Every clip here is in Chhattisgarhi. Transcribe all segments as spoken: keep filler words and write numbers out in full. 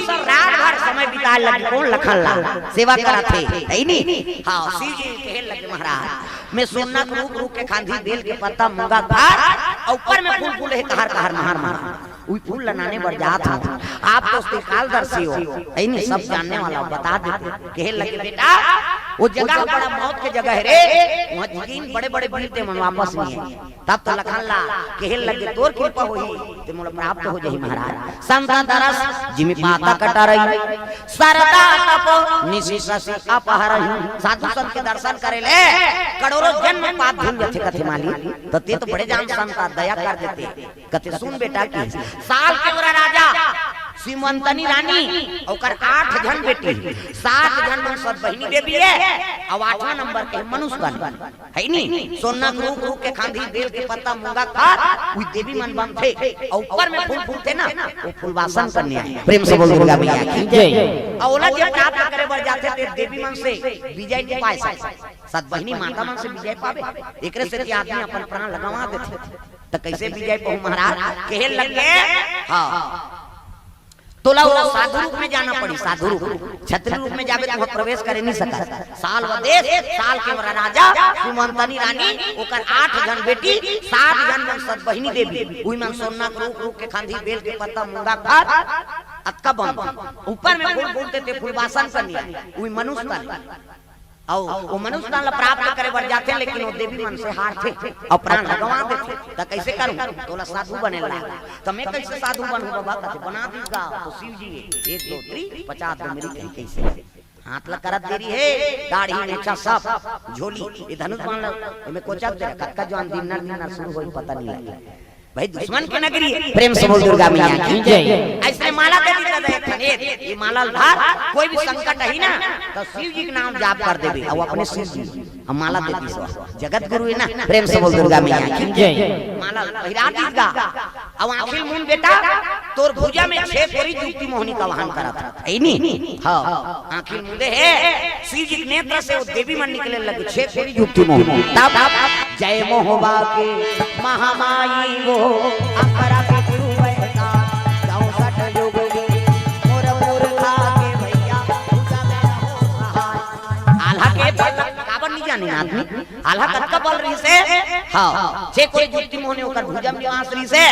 रात भर समय बिताए लगे कोन? लखन लाल सेवा करत हे, हे नी? हाँ, शिव जी कहे लगे, महाराज, मैं सोना के रूख, रूख के खांधी, बेल के पत्ता, मूंगा के फर, अउ ऊपर में फूल फूले हे, कहर कहर, महर महर। उही फूल ल नाने बर जात हंव। आप तो त्रिकालदर्शी हो, हे नी, सब जानने वाला, बता देते। कहे लगे, बेटा, वो जगह बड़ा मौत के जगह हे रे, उहां तीन बड़े बड़े वीर ते मन वापस नइ आए। तब तो लखन लाल कहे लगे, तोर कृपा होही ते मोला प्राप्त हो जाही महाराज। संत दरस जिमि पातक टरई, सरदा तप निसि ससि अपहरही। साधु संत के दर्शन करे ले करोड़ों जन्म पाप धुल जथे कथे मालिक। त तें तो बड़े जान संत आ, दया कर देते। कथे, सुन बेटा, कि सालकेवरा राजा, सिमंतनी रानी, ओकर आठ झन बेटी, सात झन मन सतबहिनी देवी हे, अउ आठवां नंबर के मनुष्य तन। हे नी, सोना के रूख, रूख के खांधी, बेल के पत्ता, मूंगा के फर, उही देवी मन बनथे, अउ ऊपर में फूल फूलथे ना, वो फूलवासन कन्या हे। प्रेम से बोल दुर्गा मैया की जय। अउ ओला जे प्राप्त करे बर जाथे, ते देवी मन से विजय नइ पाए सके। सतबहिनी माता मन से विजय पावे, एकरे सेती आदमी अपन प्राण ल गंवा देथे। त कइसे विजय पाहूं महाराज? कहे लगे, हाँ, तोला वो साधु रूप में जाना पड़ी, साधु रूप में। क्षत्रिय रूप में जाबे त उहां प्रवेश करे नइ सकस। साल्व देस, सालकेवरा राजा, सिमंतनी रानी, ओकर आठ झन बेटी, सात झन मन सतबहिनी देवी, उही मन सोना के रूख, रूख के खांधी, बेल के पत्ता, मूंगा के फर, अतका बम, ऊपर में फूल फूलथे ते फूलवासन कन्या, उही मनुष्य तन। अउ वो मनुष्य तन ला प्राप्त करे बर जाथे, लेकिन वो देवी मन से हारथे अउ प्राण ल गंवा देथे। त कइसे करूं? तोला साधु बने ला। त मैं कइसे साधु बनहूं बाबा? कथे, बना दीस गा। त शिव जी, एक, दो, तीन, पचास गो मेरी कही कइसे? हाथ ला करत देरी हे, दाढ़ी मेछा सब, झोली, ये धनुष बाण ला, एमे कोचत दे, कतका जुवान दिन्नर, दिन्नर शुरू होई, पता नइ लगे। भाई, दुश्मन के नगरी हे। प्रेम से बोल दुर्गा मैया की जय। अइसने माला दे दीस गा एक ठन, ए, ये माला ल धर, कोई भी संकट आही ना, त शिव जी के नाम जाप कर देबे, अउ अपने शिव जी, हम माला दे दीस गा, जगत गुरु हे ना। प्रेम से बोल दुर्गा मैया की जय। माला ल पहिरा दीस गा, अउ आंखी ल मूंद बेटा, तोर भुजा में छह कोरी जुगति मोहनी के आवाहन करत हे। हे नी? हाँ। आंखी ल मूंदे हे, शिव जी के नेत्र से वो देवी मन निकले लगे, छह कोरी जुगति मोहनी। तब जय मोहबा के महामाई वो, अकरा के गुरु वैदा, चौसठ युग के मोर पुरखा के भैया, पूजा में रहो सहाय। आल्हा के बल काबर नइ जाने आदमी? आल्हा कतका बल रहिसे? हाँ, छह कोरी जुगति मोहनी ओकर भुजा में निवास रहिसे।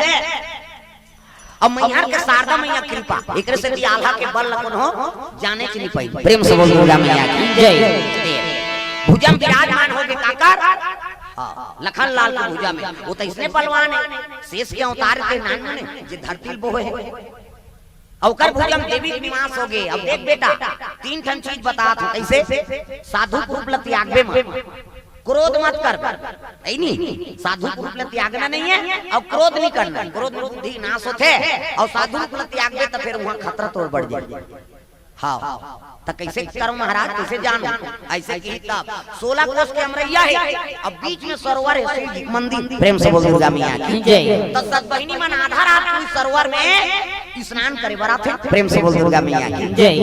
अब मैहर के शारदा मैया कृपा, एकरे सेती आल्हा के बल ल कोनो जानेच नइ पाई। प्रेम से बोल दुर्गा मैया की जय। भुजा म विराजमान होगे काकर? हाँ, लखन लाल के भुजा में। वो त अइसने बलवान हे, शेष के अवतार के नाम में, जे धरती ल बोहे। अउ ओकर भुजा म देवी के निवास होगे। अब देख बेटा, तीन ठन चीज बतात हंव, कइसे? साधु के रूप ल त्यागबे मत। क्रोध मत कर, हे नी? साधु के रूप ल त्यागना नइ हे, अउ क्रोध नइ करना हे। क्रोध में बुद्धि नाश होथे, अउ साधु के रूप ल त्यागबे त फेर उहां खतरा तोर बढ़ जाही। हाँ, त कइसे करंव महाराज, कइसे जानंव? अइसे किही तब सोलह कोस के अमरइया हे, अब बीच में सरोवर हे, शिव जी के मंदिर। प्रेम से बोल दुर्गा मैया की जय। त सतबहिनी मन आधा रात उही सरोवर में स्नान करे बर आथे। प्रेम से बोल दुर्गा मैया की जय।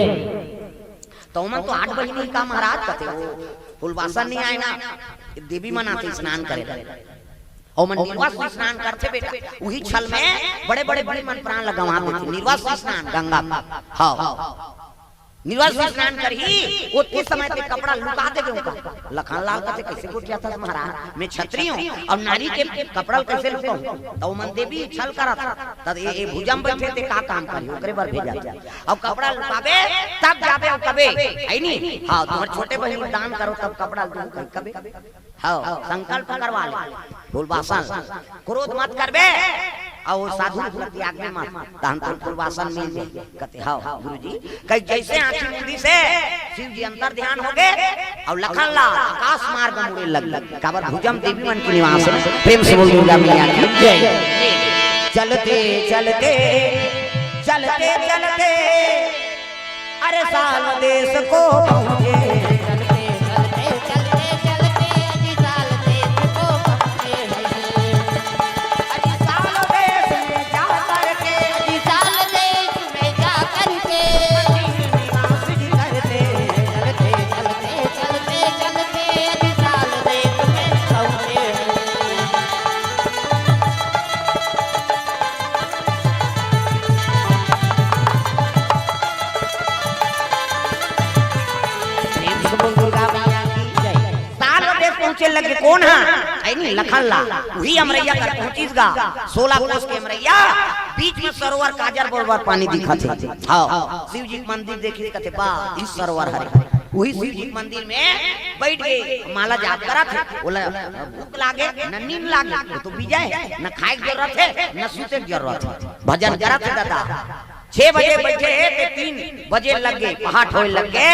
त ओमन तो आठ बहिनी का महाराज कथे, वो फुलवासन नइ आय ना, देवी मन आथे स्नान करे बर। ओमन निर्वास स्नान करथे बेटा, उही छल में बड़े-बड़े वीर मन प्राण ल गंवा देथे। निर्वास स्नान गंगा में। हाँ। निर्वास स्नान करही, ओतकी समय ते कपड़ा लुका देबे ओकर। लखन लाल कथे, "कइसे गोठियाथस महाराज? मैं क्षत्रिय हंव, अउ नारी के कपड़ा ल कइसे लुकाहूं?" त ओमन देवी छल करत, त ए, ए भुजा म बइठे ते का काम करही, ओकरे बर भेजा। अउ कपड़ा लुकाबे, तब जाबे अउ कबे, हे नी? हाँ, तुम्हर छोटे बहिनी दान करो, तब कपड़ा लुकाहूं कबे। हाँ, संकल्प करवा ले, फुलवासन, क्रोध मत करबे, अउ साधु के प्रति आज्ञा मत, तहन तो फुलवासन मिल जाही। कथे, "हाँ, गुरुजी।" कहि जइसे आंखी मूंदिस, शिव जी अंतर ध्यान होगे, अउ लखन लाल आकाश मार्ग मुड़े लग, काबर भुजा म देवी मन के निवास हे। प्रेम से बोल दुर्गा मैया की जय। चलते, चलते, चलते, चलते, अरे साल्व देश को पहुँचे। चलते, चलते, चलते, चलते, अजी साल्व देश को पहुँचे हैं। अजी साल्व देश में जा करके, अजी साल्व देश में जा करके, निवास जी करते। चलते, चलते, चलते, चलते, अजी साल्व देश में पहुँचे हैं। चल लगे, कौन हा? ऐ नी, लखन लाल। उही अमरैया कर पहुंचिस गा, सोलह कोस के अमरैया, बीच में सरोवर काजर बरोबर पानी दिखत हे। हाँ, शिव जी के मंदिर देखिस, कथे, "बा, ई सरोवर हरे।" उही शिव जी के मंदिर में बैठ के माला जाप करत हे। ओला भूख लागे, न नींद लागे, वो तो विजय हे, न खाए के जरूरत हे, न सूते के जरूरत हे। भजन करत हे दादा। छह बजे बैठे हे ते तीन बजे लग गे, पहाट होए लग गे।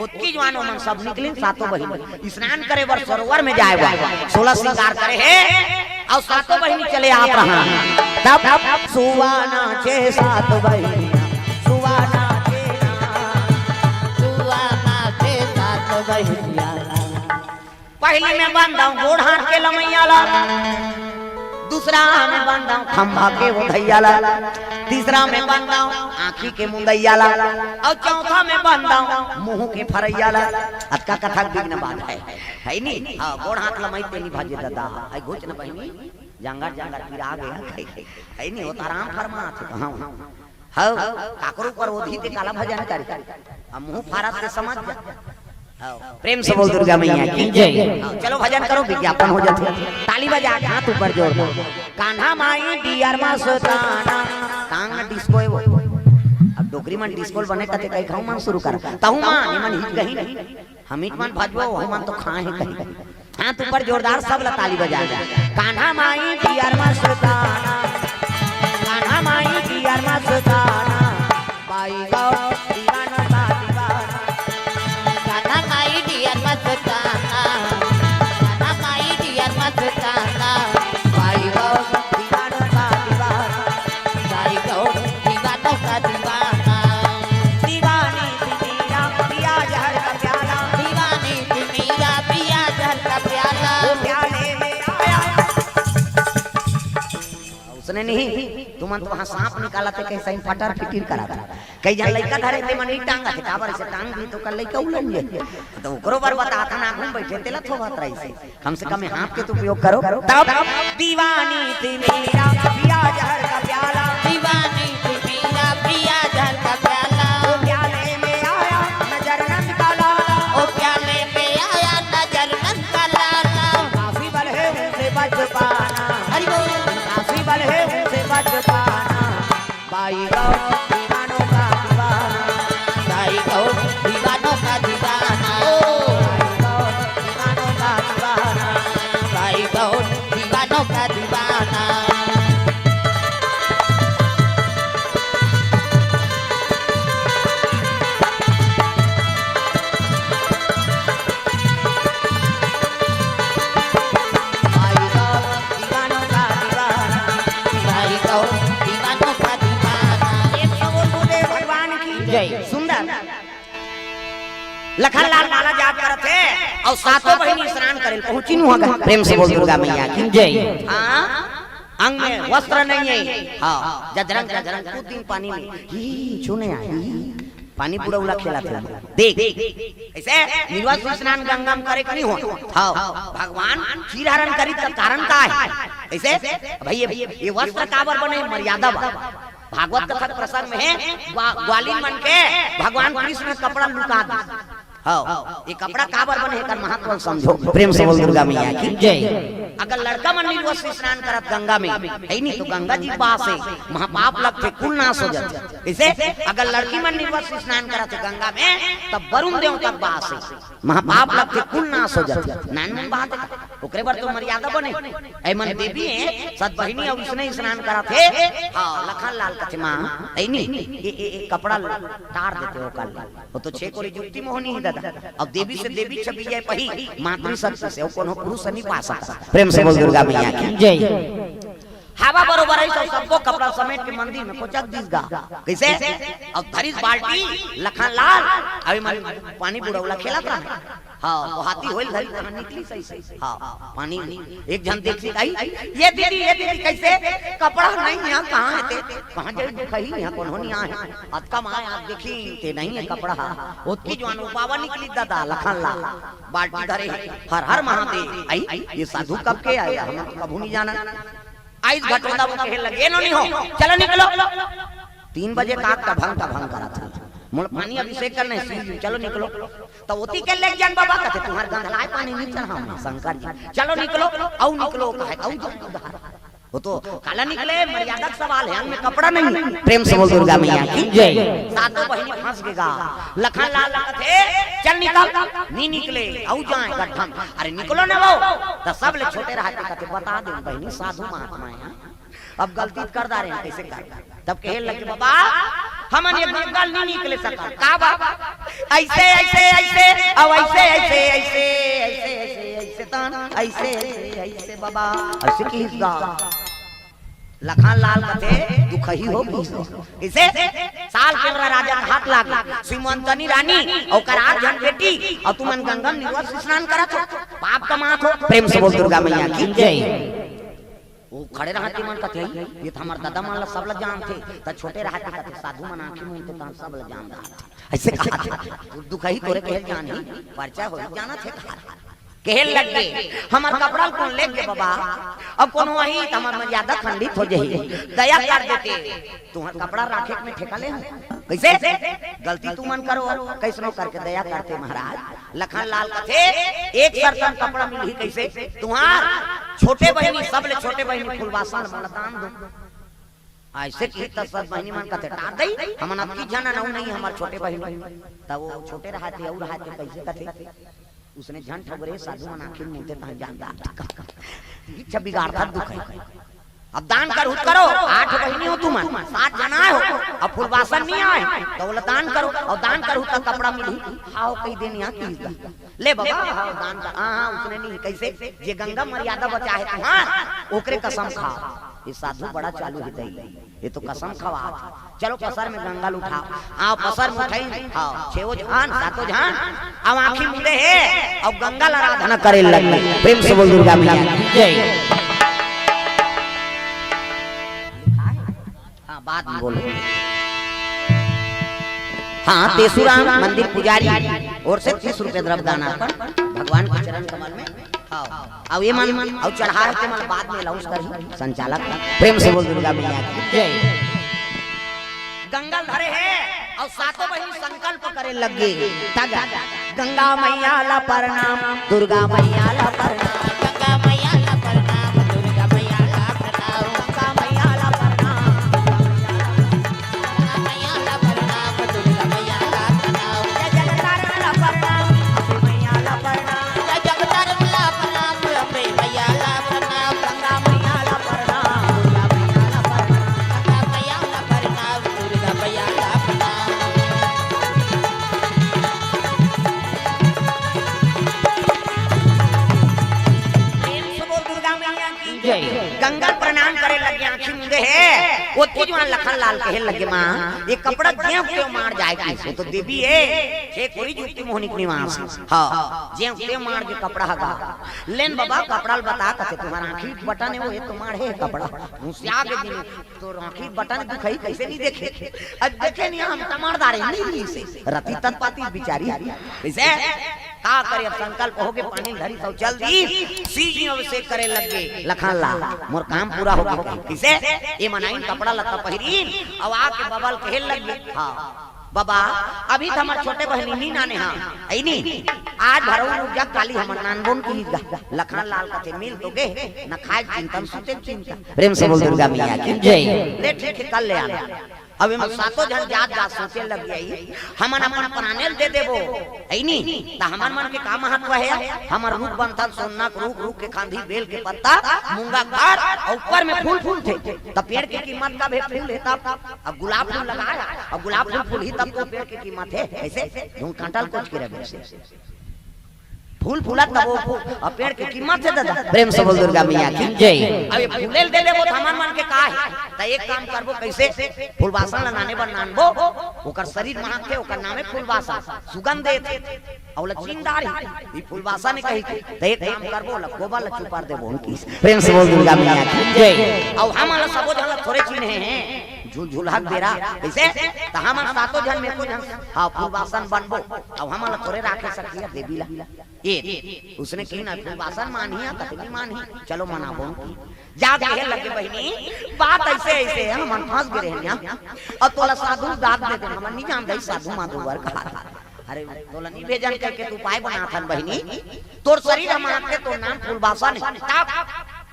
ओतकी जुवान ओमन सब निकलिन, सातों बहिनी स्नान करे बर सरोवर में जाए बर सोलह श्रृंगार करे हे, अउ सातों बहिनी चले आप रहा। तब सुवाना छे सात बहिनिया, सुवाना छे ना। सुवाना छे सात बहिनिया। पहली में बंधव गोड़ हाथ के लमैया ला, दूसरा में बंधव खंभा के उधैया ला, तीसरा में बंधव आँखी के मुंदैया ला, अउ चौथा में बंधव मुंह के फरैया ला। अतका कथा के बिघ्न बात हे, हे नी? हाँ, गोड़ हाथ लमई ते नी भजे दादा, हे घुच न बहिनी, जांगर जांगर पिरा गे, हे नी? वो तो आराम फरमात हे, हाँ। हव, काकरो ऊपर ओधी ते काला भजन करे। अब मुंह फारत ते समझ जा। हव, प्रेम से बोल दुर्गा मैया की जय। हव, चलो भजन करो, विज्ञापन हो जाथे। ताली बजा के हाथ ऊपर जोर दो। कान्हा माई डियर मस्ताना। टांग डिस्को हे वो। अब डोकरी मन डिस्को बने कथे कई खाऊ मन शुरू कर। तहु मन, ये मन हित कहीं नहीं। हमीच मन भजबो, वहू मन तो खाए हे कहीं। हाथ ऊपर जोरदार, सब ला ताली बजा दे। कान्हा माई डियर मस्ताना, कान्हा माई डियर मस्ताना, बाई गौ दीवानो का दीवाना। कान्हा माई डियर मस्ताना, कान्हा माई डियर मस्ताना, बाई गौ दीवानो का दीवाना। बाई गौ दीवानो का दीवाना। दीवानी थी मीरा, पिया जहर का प्याला। दीवानी थी मीरा, पिया जहर का प्याला। वो प्याले में आया। उसने नहीं, तुमन तो वहाँ सांप निकालत हे, कहीं सही फटर फिटिर करत हे। कई झन लइका धरे ते मन नहीं टांगत हे, काबर से टांग दी तो कल लइका उलंग जाही। तो ओकरो बर बताथन, आगू में बैठे तेला थोपत रहिसे। कम से कम हाथ के तो उपयोग करो। तब दीवानी थी मीरा, पिया जहर का प्याला। दीवानी थी मीरा, पिया जहर का प्याला। वो प्याले में आया नजर नंद का लाला। वो प्याले में आया नजर नंद का लाला। काफी बल है उनसे बच पाना। हरि बोल। काफी बल है उनसे बच पाना। बाई गौ दीवानों का दीवाना। बाई गौ दीवानों का दीवाना। ओ, बाई गौ दीवानों का दीवाना। बाई गौ दीवानों का दीवाना। भाई गौ दीवानों का दीवाना, भाई गौ दीवानों का दीवाना। एक तो बोल बोले भगवान की जय। सुंदर। लखन लाल माला जाप करत हे अउ सातों बहिनी स्नान करे पहुंची नु हगा। प्रेम से बोल दुर्गा मैया की जय। हाँ, अंग में वस्त्र नहीं है। हाँ, जजरंग जजरंग कूद दिन पानी में। ही छूने आई। पानी बुड़ौला खेलत हे। देख, अइसे निर्वस्त्र स्नान गंगा में करे के नहीं हो। हाँ, भगवान चीरहरण करिस त कारण का हे? अइसे भई ये, ये वस्त्र काबर बने? मर्यादा बा। भागवत कथा के प्रसंग में हे, ग्वा-, ग्वालिन मन के भगवान कृष्ण कपड़ा लुका दिस। हाँ, ये कपड़ा काबर बने हे, एकर महत्व ल समझो। प्रेम से बोल दुर्गा मैया की जय। अगर लड़का मन निर्वस्त्र स्नान करत गंगा में, हे नहीं तो गंगा जी के बास हे, महापाप लगथे, कुल नाश हो जाथे। कइसे? अगर लड़की मन निर्वस्त्र स्नान करत हे गंगा में, तब वरुण देवता के बास हे, महापाप लगथे, कुल नाश हो जाथे। नानमुन बात हे, ओकरे बर तो मर्यादा बने। ऐ मन देवी हे, सत बहिनी अउ इसने स्नान करत हे। हाँ, लखन लाल कथे माँ, ऐ नी, ये, ये, ये कपड़ा टार देते हो काली। वो तो छे कोरी जुक्ति मोहनी हे दादा। अब देवी से देवी छपी जाए पही, मातृ शक्ति से, वो कोनो पुरुष नहीं पा सकता। प्रेम से बोल दुर्गा मैया की जय। हवा बरोबर हे, सब सबको कपड़ा समेट के मंदिर में कोचक दिस गा। कइसे? अब धरिस बाल्टी, लखन लाल, अभी मन पानी बुड़ौला खेलत रहा। हाँ, वो हाथी होइल धरी, कहाँ निकली सही से। हाँ, पानी में। एक झन देखी, "आई, ये दीदी, ये दीदी, कइसे? कपड़ा नहीं हे, कहाँ हे ते? कहाँ जाई दिखाई, यहाँ कोनो नहीं आए।" अतका माय आप देखी, ते नहीं हे कपड़ा। ओतकी जुवान वो बाबा निकली दादा, लखन लाल, बाल्टी धरे, "हर हर महादेव।" आई, ये साधु कब के आए? हम तो कभू नहीं जाना। आइस घटोदा वो कहे लगे, "नो नहीं हो, चलो निकलो।" तीन बजे का टभंग टभंग करत हे। मोला पानी अभिषेक करना हे, शिव जी, चलो निकलो। त ओती के लेग जान बाबा, कथे, "तुम्हार गंधलाय पानी नहीं चढ़ाऊंगा शंकर जी, चलो निकलो।" अउ निकलो, कहे, अउ जान उधार। वो तो काला निकले, मर्यादा के सवाल हे, अंग में कपड़ा नहीं। प्रेम से बोल दुर्गा मैया की जय। सातों बहिनी फंस गे गा। लखन लाल कथे, "चल निकल।" नहीं निकले, अउ जाए गड्ढा में। "अरे निकलो ना वो।" त सब ले छोटे रहते कथे, "बता दे बहिनी, साधु महात्मा हे, अब गलती कर डारे हे, कैसे कर?" तब कहे लगे, "बाबा, हमन ये गंगा नहीं निकले सकन।" "का बाबा?" "ऐसे, ऐसे, ऐसे, अब ऐसे, ऐसे, ऐसे, ऐसे, ऐसे, ऐसे, तान, ऐसे, ऐसे, ऐसे, बाबा।" ऐसे किहिस गा। लखन लाल कथे, "दुखही हो किहिस गा।" कैसे? साल के हमरा राजा के हाथ लागे, सिमंतनी रानी, ओकर आठ झन बेटी, अउ तुमन गंगा में निर्वस्त्र स्नान करत हो, पाप कमात हो। प्रेम से बोल दुर्गा मैया की जय। वो खड़े रहते मन कथे, "ये तो हमर दादा मन ला सब ला जानथे।" त छोटे रहते कथे, "साधु मन आँखी मूंदथे, तहन सब ला जान डारथे।" ऐसे कहा थे। "तू दुखही तोरे कहे जान ही, परचा हो जाना थे कहा।" कहे लगे, "हमर कपड़ा ल कोन लेग गे बाबा? अब कोनो आही त हमर मर्यादा खंडित हो जाही, दया कर देते।" "तुहर कपड़ा राखे में ठेका ले हो?" "कैसे?" "गलती तुमन करो, कैसनो करके दया करते महाराज।" लखन लाल कथे, "एक शर्त म कपड़ा मिलही।" "कैसे?" "तुहार छोटे बहिनी, सबले छोटे बहिनी फुलवासन ल मोला दान दो।" ऐसे किही त सब बहिनी मन कथे, "टार दई, हमन अतकी झन अनऊ नहीं, हमर छोटे बहिनी।" त वो छोटे रहते, अउ रहते, कैसे कथे, "उसने झन ठगरे, साधु मन आँखी मूंदथे तहन जान डारथे।" इच्छा बिगाड़त दुखही। अब दान करहू त करो, आठ बहिनी हो तुमन, सात झन आए हो, अब फुलवासन नहीं आए, त ओला दान करो, अउ दान करहू त कपड़ा मिलही। "हाव," कहि देन, "यहाँ किहिस गा।" "ले बाबा, हाव, दान कर।" "हाँ, हाँ, उसने नहीं।" "कैसे?" "जे गंगा मर्यादा बचाहे तुहार, ओकरे कसम खाव।" ये साधु बड़ा चालू हे दई, ये तो कसम खवात हे। चलो पसर में गंगा ल उठाव, आओ पसर में उठाई, हाव, छेवो झन, सातो झन, अब आँखी मूंदे हे, अब गंगा ल आराधना करे लगे। प्रेम से बोल दुर्गा मैया की जय। हाँ, बाद में बोलो। हाँ, तेसुराम मंदिर पुजारी ओर से तीस रुपये द्रव्य दान अर्पण भगवान के चरण कमल में। हाँ, अउ ये मन, अउ चढ़ाए ते मन बाद में announce करही संचालक। प्रेम से बोल दुर्गा मैया की जय। गंगा ल धरे हे अउ सातों बहिनी संकल्प करे लगे। तगा, गंगा मैया ला प्रणाम, दुर्गा मैया ला प्रणाम, गंगा मैया ला प्रणाम, दुर्गा मैया ला प्रणाम, गंगा मैया ला प्रणाम, दुर्गा मैया ला प्रणाम, जय जगतारण ला प्रणाम, अम्बे मैया ला प्रणाम, जय जगतारण ला प्रणाम, अम्बे मैया ला प्रणाम, गंगा मैया ला प्रणाम, दुर्गा मैया ला प्रणाम, गंगा मैया ला प्रणाम, दुर्गा मैया ला प्रणाम। प्रेम से बोल दुर्गा मैया की जय। गंगा प्रणाम करे लगे, आँखी मूंदे हे, ओतकी जुवार लखन लाल कहे लगे, "माँ, ये कपड़ा जेव तेव माड़ जाए।" की वो तो देवी हे, हे कोई जुक्ति मोहनिक निवास। हाँ, जेव तेव माड़ के कपड़ा हगा। लेन बाबा, कपड़ा ल बता, कथे, "तुम्हार आँखी बटन हे, वो ये तो माड़ हे कपड़ा।" मुसिया के दिन तो आँखी बटन दुखही, कैसे नहीं देखे? अब देखे नहीं, हम त माड़ डारे, नहीं, नहीं से। रति तत्पाती बिचारी। कैसे? का करे, अब संकल्प होगे, पानी धरी तो चल दी। सीजी अभिषेक करे लगे, लखन लाल, मोर काम पूरा होगे। कैसे? ये मनाइन कपड़ा लत्ता पहिरीन, अब आके बबा ल कहे लगे, हाँ, "बबा, अभी त हमर छोटे बहिनी नी नाने हा, ऐ नी? आज भर अउ रुक जा, काली हमन नानबोन किहिस गा।" लखन लाल कथे, "मिल तो गे, न खाए चिंता, न सूते चिंता।" प्रेम से बोल दुर्गा मैया की जय। "ले ठीक हे, कल ले आना।" अब एमन सातों झन जात जात सोचे लग जाई, "हमन अपन प्राणे ल दे देबो, ऐ नी? त हमर मन के का महत्व हे? हमर रूख बनथन सोन्ना के रूख, रूख के खांधी बेल के पत्ता, मूंगा घर, अउ ऊपर में फूल फूलथे, त पेड़ के कीमत कब हे? फूल हे तब।" अब गुलाब फूल लगाय, अब गुलाब फूल फूलही तब तो पेड़ के कीमत हे। ऐसे ढूंढ कांटा ल कोच के रहे से। फूल फूलत तब वो फूल, अब पेड़ के कीमत हे दादा। प्रेम से बोल दुर्गा मैया की जय। अब ये फूले ल दे देबो त हमर मन के का हे? त एक काम करबो, कैसे? फूलबासन ल नाने बर नानबो, ओकर शरीर महकथे, ओकर नामे फूलबासन, सुगंध देथे। अउ ओला चिन्ह डारही, ई फूलबासन हे कहिके। त एक काम करबो, ओला गोबर ल चुपार देबो उनकी। प्रेम से बोल दुर्गा मैया की जय। अउ हमन ल सबो झन ल थोरे चिन्हे हे। झुलझुलहा के बेरा, कइसे? त हमन सातों झन में एको झन, हाँ, फूलबासन बनबो, अउ हमन ला थोरे राखे सकही देवी ला। ए, उसने कही ना, फूलबासन मानही, कतनी मानही, चलो मनाबो। जा कहे लगे, बहिनी, बात अइसे अइसे हे, हमन फंस गे रहेन इहाँ, अउ तोला साधु दाद दे दे, हमन नइ जानत हन साधु माधु बर कहा। अरे, तोला नइ भेजन कहिके त उपाय बनात हन बहिनी, तोर शरीर ह मानथे, तोर नाम फूलबासन हे, तब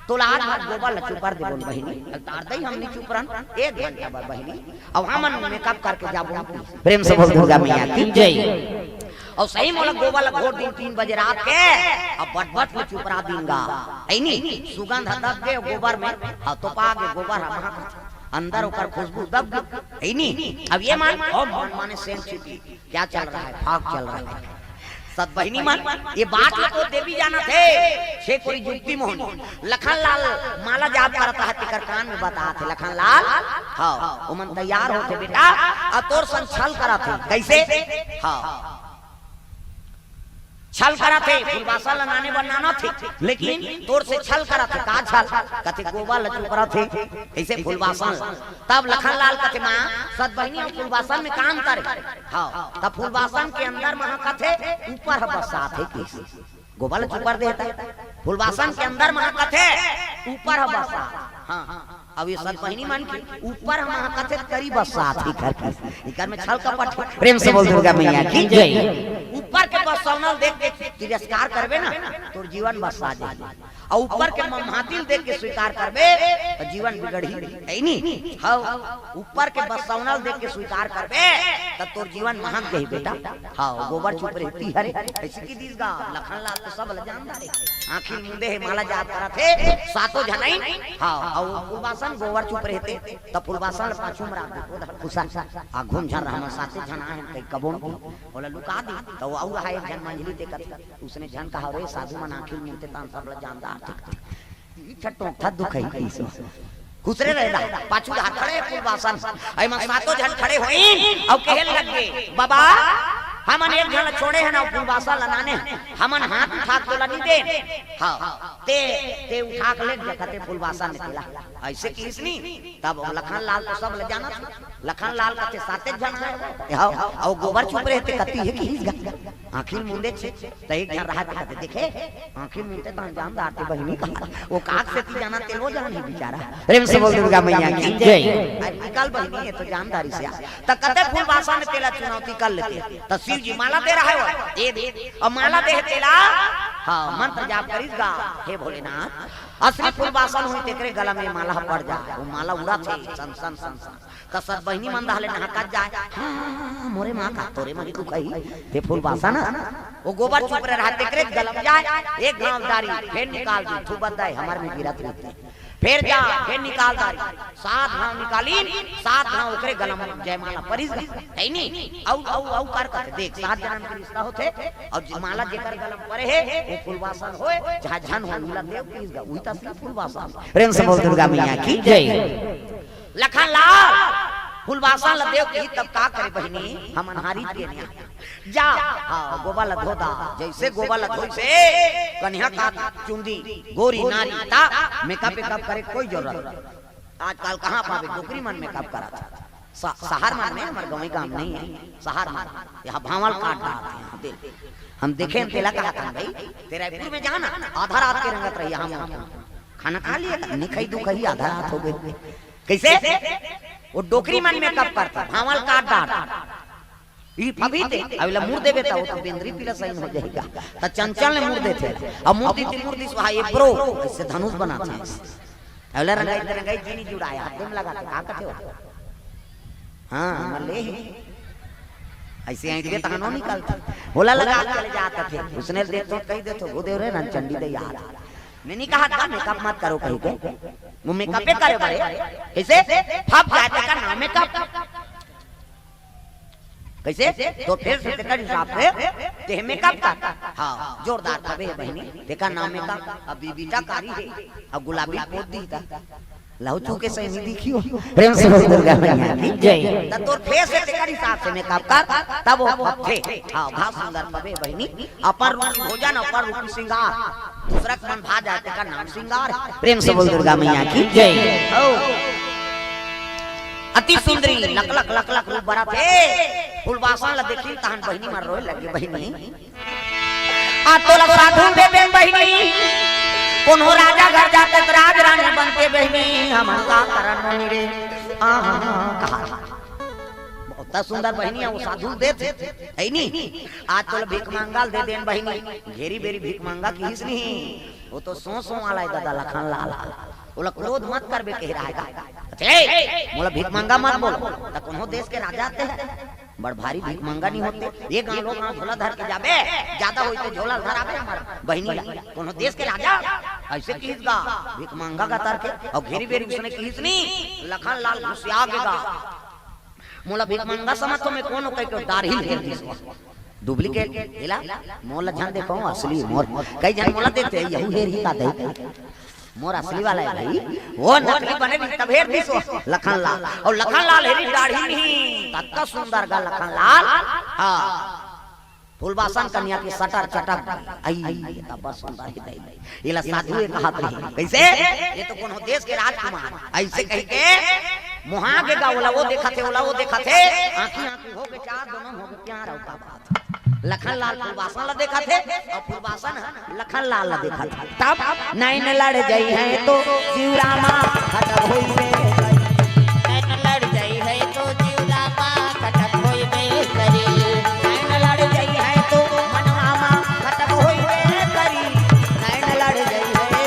तोला आज भर गोबर ला चुपर देबोन बहिनी। तार दई, हम नइ चुपरन, एक घंटा बर बहिनी, अउ हमन मेकअप करके जाबो। प्रेम से बोल दुर्गा मैया की जय। अउ सही मोला गोबर ला घोर दिन तीन बजे रात के, अउ बट बट में चुपरा दिन गा, हे नी? सुगंध दब गे गोबर में, हाँ, तोपा गे गोबर ह महक, अंदर ओकर खुशबू दब गे, हे नी? अब ये मान, ओम मन माने सेंट सिटी, क्या चल रहा है? फाग चल रहा है। सत बहिनी मन, ये बात ला तो देवी जानत हे, छे कोई जुक्ति मोहन। लखन लाल माला जाप करत हे, तेकर कान में बतात हे, लखन लाल, हाँ, ओमन तैयार होथे बेटा, अउ तोर संग छल करत हे। कइसे? हाँ, छल करत हे, फूलबासन ला नाने बर नानत हे, लेकिन तोर से छल करत हे। का छल? कथे गोबर ला चुपरत हे, कइसे? फूलबासन ला। तब लखन लाल कथे, माँ, सत बहिनी अउ फूलबासन में का अंतर हे? हाँ, तब फूलबासन के अंदर महकत हे, ऊपर ह बस्सात हे, कइसे? गोबर ला चुपर देता, फूलबासन के अंदर महकत हे, ऊपर ह बस्सात। हाँ, अब ये सत बहिनी मन के ऊपर ह महकत हे, तरी बस्सात हे, एकर कइसे? एकर में छल कपट हे। प्रेम से बोल दुर्गा मैया की जय। ऊपर के बस्सौना ल देख के तिरस्कार करबे ना, तोर जीवन बस्सा जाही। अउ ऊपर के ममहाती ल देख के स्वीकार करबे, त जीवन बिगड़ही, हे नी? हव, ऊपर के बस्सौना ल देख के स्वीकार करबे, त तोर जीवन महक जाही बेटा। हव, गोबर चुपरे हे, हरे, अइसे कहि दिस गा, लखन लाल तो सब ल जानत हे। आँखी ल मूंदे हे, माला जाप करत हे, सातों झन आइन, हव, अउ फूलबासन गोबर चुपरे हे ते, त फूलबासन ल पाछू म राख दे, ओ धर खुसा, आघू म झन रहा, हमन साते झन आए हन, कहि कबो न, ओला लुका दे, त अउ रहा एक झन मंझली ते कथे, उसने झन कहा, "रे साधु मन आँखी ल मूंदथे तहन सब ल जानत हे।" इही ठन टोंकथा दुखई कइसे। खुसरे रहे दा, पाछू डहर खड़े फूलबासन। अइमा सातों झन खड़े होइन, अउ कहे लगे, "बाबा, हमन एक झन ल छोड़े हन, अउ फूलबासन ल नाने हन। हमन हाथ उठा के तोला नइ देन।" हाँ, ते, ते उठा के ले जा कथे फूलबासन ल तेला। अइसे किहिस नी, तब लखन लाल तो सब ल जानत हे। लखन लाल कथे साते झन आए। हव, अउ गोबर चुपरे हे ते कति हे किहिस गा। आँखी ल मूंदे हे, त एक झन रहा ते कथे, "देखे, आँखी ल मूंदथे तहन जानत हे बहिनी कहा।" ओ काक सेती जानत हे, ओ जानही बिचारा। प्रेम से बोल दुर्गा मैया की जय। अरे निकल बहिनी, ये तो जानदारी से आ। त कथे फूलबासन तेला चुनौती कर लेते। त शिव जी माला दे रहा हे वो, ये दे। अउ माला दे हे तेला, हाँ, मंत्र जाप करिस गा, "हे भोलेनाथ, असली फूलबासन होही तेकरे गला में माला पड़ जाए।" ओ माला उड़त हे, सन, सन, सन, सन। त सत बहिनी मन डहर ले नहकत जाए, "हाँ, मोरे माँ का तोरे मन दुखई, ते फूलबासन।" ओ गोबर चुपरे रहा, तेकरे गला म जाए, एक घांव डारी, फेर निकाल दी, थूबत दाई, हमर में गिरत रहिथे। फेर जा, फेर निकाल डारी, सात घांव निकालिन, सात घांव ओकरे गला म जयमाला परिस गा, हे नी? अउ, अउ, अउ कर कथे, देख, सात जनम के रिश्ता होथे, अउ जे माला जेकर गला म परे हे, वो फूलबासन होय, चाहे झन होय, उला देव किहिस गा, उही त असली फूलबासन। प्रेम से बोल दुर्गा मैया की जय। लखन लाल, फूलबासन ल देव किहिस तब का करे बहिनी, हमन हारिस गेन। जा, हाँ, गोबर ल धो दा, जइसे गोबर ल धोइस हे, कनिहा का चुंदी, गोरी नारी, त मेकअप वेकअप करे कोई जरूरत नहीं। आजकल कहाँ पाबे, डोकरी मन मेकअप करत हे। स-, शहर मन में, हमर गंवई गांव नइ हे, शहर मन, इहाँ भांवल काट डारत हे, इहाँ दे। हम देखेन तेला कहत हन भाई, ते रायपुर में जा ना, आधा रात के रेंगत रही, हम खाना खा लिहे, नइ खई दुखही, आधा रात हो गे। कइसे? वो डोकरी मन मेकअप करत हे, भांवल काट डारत हे। ई फबही ते, अउ एला मूड़ देबे त वो तो बेंदरी पीला सही हो जाही गा। त चंचल ने मूड़ देथे। अउ मूड़ दिस ते मूड़ दिस, वहाँ ये प्रो, अइसे धनुष बनाथे। अउ एला रंगाई ते रंगाई जी नइ जुड़ाय, हाथे म लगाथे, का कथे हो? हाँ, हमर ले ही। अइसे अइंठबे तहन ओ निकलथे। ओला लगा के चले जात थे। उसने देख तो कहि देथों, "भूदेव रे, रंगचंडी दे यार।" मैं नइ कहत का मेकअप मत करो कहिके। वो मेकअपे करे बरे। कइसे? फब जाए तेकर नाम मेकअप। कइसे? तो फेर से तेकर हिसाब से तेह मेकअप कर। हाँ, जोरदार फबे हे बहिनी, तेकर नाम मेकअप। अब बीबीटा कारी हे, अब गुलाबी पोत दिही त लहू छू के सही नइ दिखियो। प्रेम से बोल दुर्गा मैया की जय। त तोर फेस हे तेकर हिसाब से मेकअप कर, तब वो फबथे। हाँ, घास सुंदर फबे बहिनी, अपन रूपी भोजन, अपन रूपी श्रृंगार, दूसरा के मन भा जाए तेकर नाम श्रृंगार हे। प्रेम से बोल दुर्गा मैया की जय। हो। अति सुंदरी लकलक लकलक रूप बरत हे। फूलबासन ला देखिन तहन बहिनी मन रोए लगे, बहिनी, आ तोला साधु दे देन बहिनी, कोनो राजा घर जाते त राज रानी बनते बहिनी, हमन का करन नोनी रे। आहा, कहा बहुत सुंदर बहिनी हे, वो साधु देथे, हे नी? आज तोला भीख मांगा ल दे देन बहिनी, घेरी बेरी भीख मांगा किहिस नहीं, वो तो सो सो वाला हे दादा लखन लाल। ओला क्रोध मत करबे कहे रहेगा। अच्छा, मोला भीख मांगा मत बोल। त कोनो देश के राजा आते हैं, बड़ भारी भीख मांगा नहीं होते। ये गांव लोग गांव झोला धर के जाबे, ज्यादा होई तो झोला धर आबे हमर बहिनी ला। कोनो देश के राजा ऐसे किहिस गा, भीख मांगा गा तर के, अउ घेरी बेरी उसने किहिस नहीं, लखन लाल घुसिया गे गा। मोला भीख मांगा समझ तो मैं कोनो कह के दाढ़ी ले दिस। डुप्लीकेट एला मोला झन देखो, असली मोर। कई झन मोला देखते, यहू हेर ही का दे। मोर असली वाला हे भाई, वो नकली बने भी तब हेर दिस वो लखन लाल। अउ लखन लाल हेरी दाढ़ी नहीं, ततका सुंदर गा लखन लाल। हाँ, फूलबासन कन्या के सटर चटक, आई, तब सुंदर ही दई। एला साधु ये कहत रही, कैसे? ये तो कोनो देश के राजकुमार, ऐसे कह के मोहा गे गा, ओला वो देखत हे, ओला वो देखत हे, आंखी आंखी हो गे चार, दोनों हो गे प्यार, अउ का बात। लखन लाल फूलबासन ला देखत हे, अउ फूलबासन ह लखन लाल ला देखत हे। तब नैन लड़ जई है तो जीव रामा खत्म होई बे करी। नैन लड़ जई है तो जीव रामा खत्म होई बे करी। नैन लड़ जई है तो मन मामा खत्म होई बे करी। नैन लड़ जई है,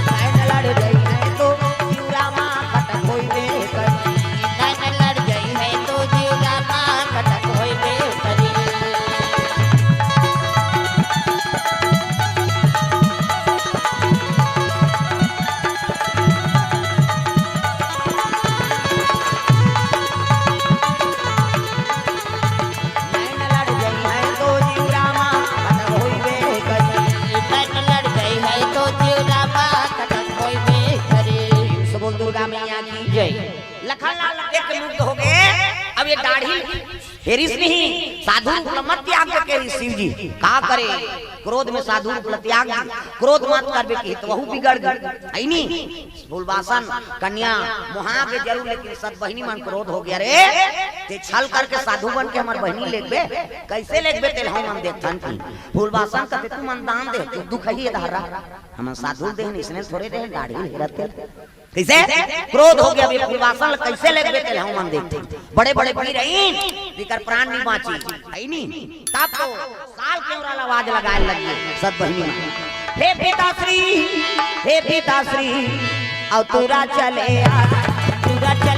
नैन लड़ जई है तो जीव रामा खत्म होई बे करी। नैन लड़ जई है तो जीव रामा खत्म होई बे करी। नैन लड़ जई है तो जीव रामा खत्म होई बे करी। नैन लड़ जई है तो जीव रामा खत्म होई बे करी। सब बोल दुर्गा मैया की जय। लखन लाल देख के मुग्ध हो गे। अब ये दाढ़ी हेरिस नहीं, साधु रूप ल मत त्याग के कही शिव जी। का करे? क्रोध में साधु रूप ल त्याग दी। क्रोध मत करबे कही त वहू बिगड़ गे। है नी? फूलबासन कन्या मोहा गे जरूर, लेकिन सत बहिनी मन क्रोध हो गे रे। ते छल करके साधु बन के हमर बहिनी लेगबे, कैसे लेगबे तेल हमन देखथन की। फूलबासन कथे तुमन दान दे, तू दुख ही धारा। हमन साधु देहन, इसने थोड़े देहन, दाढ़ी हेरत के। कैसे? क्रोध हो गे, अब ये फूलबासन ल कैसे लेगबे तेल हमन देखथन। बड़े बड़े वीर हईन, जेकर प्राण नहीं बाँची। है नी? तब तो साल केवरा ल आवाज लगाए लग गे सत बहिनी। हे पिताश्री, हे पिताश्री, अवतुरा चले आ, अवतुरा चले